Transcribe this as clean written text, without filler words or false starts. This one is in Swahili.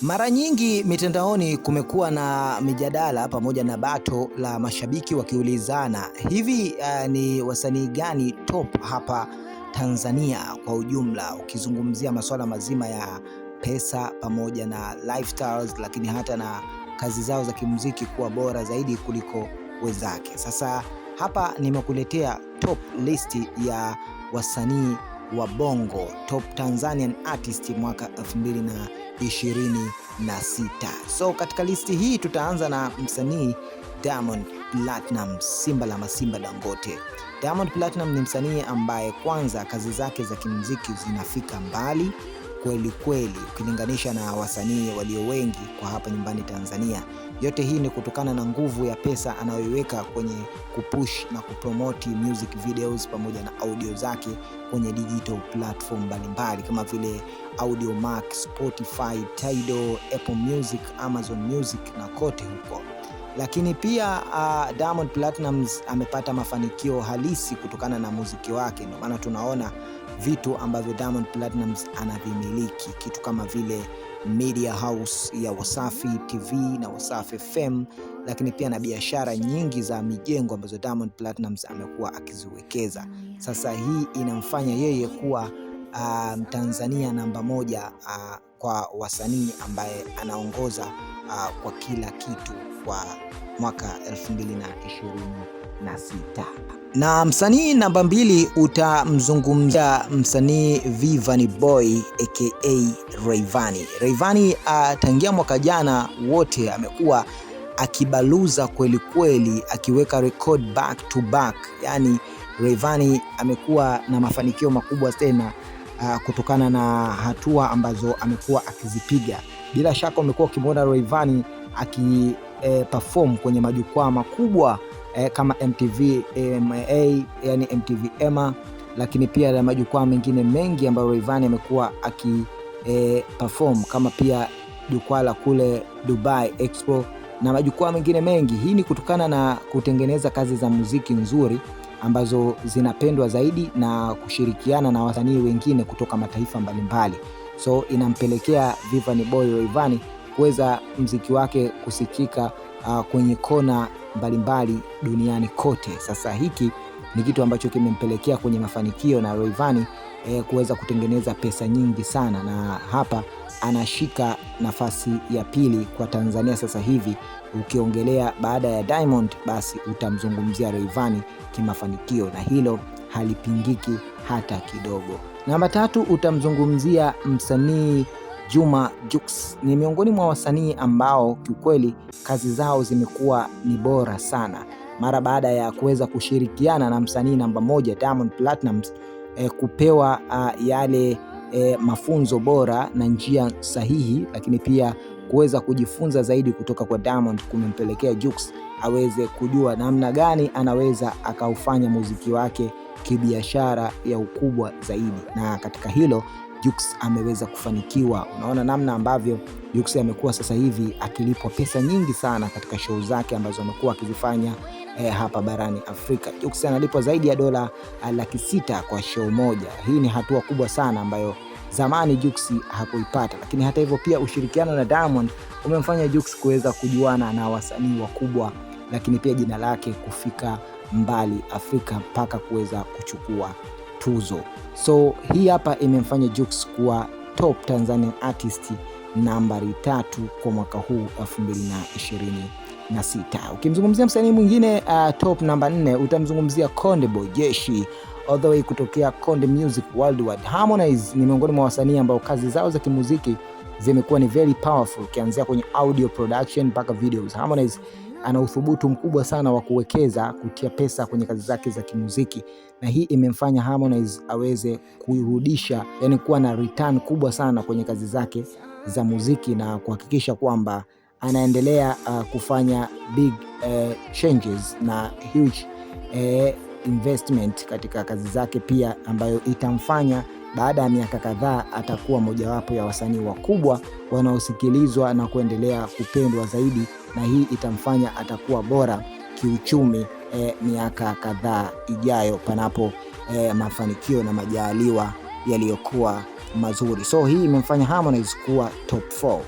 Mara nyingi mitandaoni kumekuwa na mijadala pamoja na bato la mashabiki wakiulizana hivi, ni wasanii gani top hapa Tanzania kwa ujumla, ukizungumzia masuala mazima ya pesa pamoja na lifestyles, lakini hata na kazi zao za kimuziki kuwa bora zaidi kuliko wenzake. Sasa hapa nimekuletea top list ya wasanii wa Bongo, top Tanzanian artist mwaka 2026. So katika listi hii tutaanza na msanii Diamond Platnumz, Simba la Masimba Dangote. Diamond Platnumz ni msanii ambaye kwanza kazi zake za kimuziki zinafika mbali kweli kweli, ukilinganisha na wasanii walio wengi kwa hapa nyumbani Tanzania. Yote hii ni kutokana na nguvu ya pesa anayoiweka kwenye kupush na kupromote music videos pamoja na audio zake kwenye digital platform mbalimbali kama vile Audiomack, Spotify, Tidal, Apple Music, Amazon Music na kote huko. Lakini pia Diamond Platnumz amepata mafanikio halisi kutokana na muziki wake. Ndio maana tunaona vitu ambavyo Diamond Platnumz anavimiliki, kitu kama vile media house ya Wasafi TV na Wasafi FM, lakini pia na biashara nyingi za mijengo ambazo Diamond Platnumz amekuwa akiziwekeza. Sasa hii inamfanya yeye kuwa Mtanzania namba moja kwa wasanii ambaye anaongoza kwa kila kitu kwa mwaka 2026. Na msanii namba 2 utamzungumzia msanii Vanny Boy aka Rayvanny. Rayvanny tangia mwaka jana wote amekuwa akibaluza kweli kweli, akiweka record back to back. Yani Rayvanny amekuwa na mafanikio makubwa tena kutokana na hatua ambazo amekuwa akizipiga. Bila shaka umekuwa ukimwona Rayvanny aki perform kwenye majukwaa makubwa kama MTV AMA, yani MTV EMA, lakini pia na majukwaa mengine mengi ambayo Rayvanny amekuwa aki perform kama pia jukwaa la kule Dubai Expo na majukwaa mengine mengi. Hii ni kutokana na kutengeneza kazi za muziki nzuri ambazo zinapendwa zaidi na kushirikiana na wasanii wengine kutoka mataifa mbalimbali. So inampelekea Vanny Boy Rayvanny kuweza mziki wake kusikika kwenye kona mbalimbali duniani kote. Sasa hiki ni kitu ambacho kimempelekea kwenye mafanikio na Rayvanny kuweza kutengeneza pesa nyingi sana, na hapa anashika nafasi ya pili kwa Tanzania sasa hivi. Ukiongelea baada ya Diamond, basi utamzungumzia Rayvanny kimafanikio, na hilo halipingiki hata kidogo. Namba 3 utamzungumzia msanii Juma Jux. Ni miongoni mwa wasanii ambao kiukweli kazi zao zimekuwa ni bora sana mara baada ya kuweza kushirikiana na msanii namba 1 Diamond Platnumz, kupewa yale mafunzo bora na njia sahihi, lakini pia kuweza kujifunza zaidi kutoka kwa Diamond kumempelekea Jux aweze kujua namna gani anaweza akaufanya muziki wake kibiashara ya ukubwa zaidi, na katika hilo Jux ameweza kufanikiwa. Unaona namna ambavyo Jux amekuwa sasa hivi akilipwa pesa nyingi sana katika show zake ambazo amekuwa akizifanya hapa barani Afrika. Jux analipwa zaidi ya dola 600,000 kwa show moja. Hii ni hatua kubwa sana ambayo zamani Jux hakuipata. Lakini hata hivyo pia ushirikiano na Diamond umemfanya Jux kuweza kujuana na wasanii wakubwa, lakini pia jina lake kufika mbali Afrika mpaka kuweza kuchukua tuzo. So hii hapa imemfanya Jux kuwa top Tanzanian artist nambari 3 kwa mwaka huu 2026. Ukimzungumzia msanii mwingine top namba 4 utamzungumzia Konde Boy Jeshi, all the way kutokea Konde Music Worldwide. Harmonize ni miongoni mwa wasanii ambao kazi zao za kimuziki zimekuwa ni very powerful, ukianzia kwenye audio production mpaka videos. Harmonize ana uthubutu mkubwa sana wa kuwekeza, kutia pesa kwenye kazi zake za kimuziki, na hii imemfanya Harmonize aweze kuirudisha, yani kuwa na return kubwa sana kwenye kazi zake za muziki na kuhakikisha kwamba anaendelea kufanya big changes na huge investment katika kazi zake pia, ambayo itamfanya baada ya miaka kadhaa atakuwa mojawapo ya wasanii wakubwa wanaosikilizwa na kuendelea kupendwa zaidi, na hii itamfanya atakuwa bora kiuchumi miaka kadhaa ijayo, panapo mafanikio na majaliwa yaliyokuwa mazuri. So hii imemfanya Harmonize kuwa top 4.